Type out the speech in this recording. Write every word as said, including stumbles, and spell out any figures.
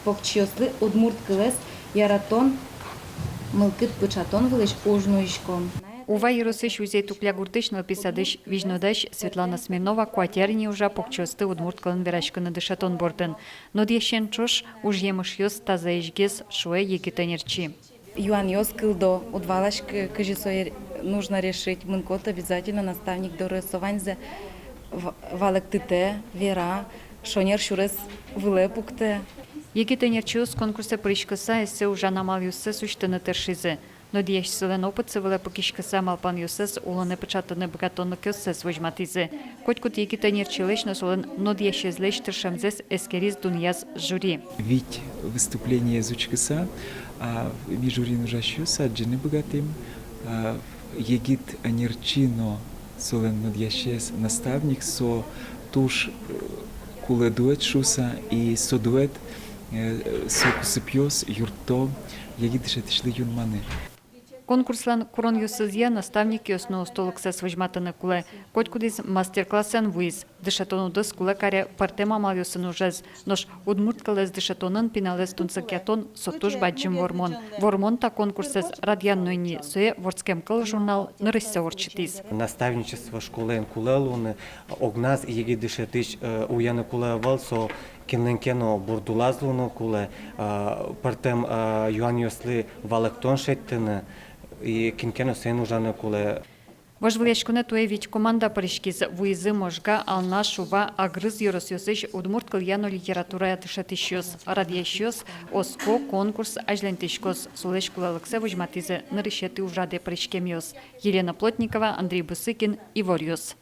Покчиослы удмурт кылэз яратон мылкыд пыӵатон вылысь уж нуиськом. Ува ёросысь Узей-Тукля гуртысь нылпи садысь визьнодась Светлана Смирнова куать ар ини ужа покчиосты удмурт кылын вераськыны дышетон бордын. Нодъясен ӵош ужъемышъёс тазаесьгес, шуэ егит ӧнерчи. Юанъёс кылдо, уд валаськы, кызьы сое нужно решить, мынӥськод обязательно наставник доры, со ваньзэ ва-, валэктытэ, вера, шонер сюрес вылэ пуктэ. Егит ӧнерчиос конкурсэ пыриськыса эссе ужан амалъёссэс усьтыны тыршизы. Нодъясьсылэн опытсы вылэ пыкиськыса малпанъёссэс улонэ пыӵатыны быгатонлыкъёссэс возьматӥзы. Котькуд егит ӧнерчилэсь но солэн нодъясезлэсь тыршемзэс эскериз дунъяз жюри. Вить выступлениез учкыса, а, ми жюриын ужасьёс адӟыны быгатӥм, а, егит ӧнерчи но солэн нодъясез, наставник, со туж, э, кулэ дуэт шуыса, и со дуэт, э, со кусыпъёс юртто егит дышетӥсьлы юнманы. Конкурслэн куронъёсызъя наставникъёс но устолыксэс возьматыны кулэ. Котькудӥз мастер-классэн вуиз. Дышетон удыс кулэ каре пӧртэм амалъёсын ужез. Нош удмурт кылэз дышетонын пиналэз тунсыкъятон — со туж бадӟым вормон. Вормон та конкурсэз радъян но ини, сое «Вордскем кыл» журнал нырысьсэ ортчытӥз. Наставничество школаын кулэ луыны, огназ егит дышетӥсь, э, уяны кулэ ӧвӧл, со кинлэн ке но бурдулаз луыны кулэ, а, пӧртэм, а, юанъёслы валэктон шедьтыны, и кин ке но соин ужаны кулэ. Вожвылъяськонэ туэ вить команда пыриськиз. Вуизы Можга, Алнаш, Ува, Агрыз ёросъёсысь удмурт кылъя но литературая дышетӥсьёс. Радъясьёс оско: конкурс азьланьтӥськоз. Солэсь кулэлыксэ возьматӥзы нырысетӥ ужрадэ пыриськемъёс. Елена Плотникова, Андрей Бусыгин, «Иворъёс».